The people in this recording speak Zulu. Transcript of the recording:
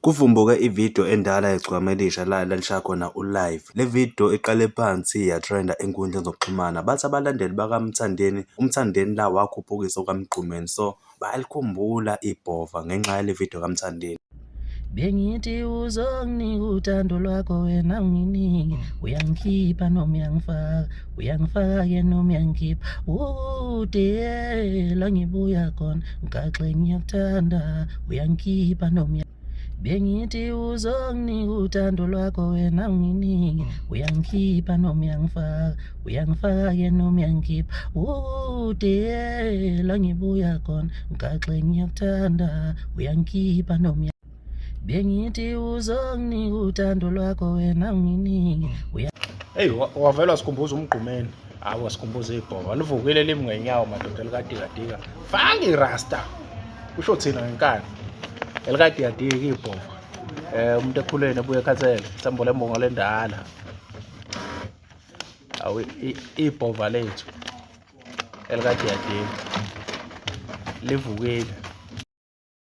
Kuvumbuke ividiyo endala yeGcokama Elisha la elishaya khona u-live. Le vidiyo iqale phansi ya-trend-a ey'nkundleni zokuxhumana. Bathi abalandeli bakaMthandeni, uMthandeni la wakhuphukisa okaMgqumeni. So, bayalikhumbula ibhova ngenxa yale vidiyo kaMthandeni. Bengithi uzonginika uthando lwakho wena unginike, uyangikhipha noma uyangifaka, uyangifaka-ke noma uyangikhipha, ukude la ngibuya khona, ngigaxe ngiyakuthanda, uyangikhipha noma. Bengithi uzonginika uthando lwakho wena unginike, uyangikhipha noma uyangifaka, uyangifaka-ke noma uyangikhipha, ukude la ngibuya khona, ngigaxe ngiyakuthanda, uyangikhipha noma. Bengithi uzonginika uthando lwakho wena unginike. Hey, wavela sikhumbuza umgqumeni. Hawu, wasikhumbuza ibhova. Livukile limi ngenyawo madoda elikadikadika. Faka irasta. Kusho thina ngenkani. Elikadikadika ibhova. Umuntu ekhuleni ebuye ekhathele. Thembo lembongo lendala. Awu, ibhova lethu. Elikadikadika. Livukile.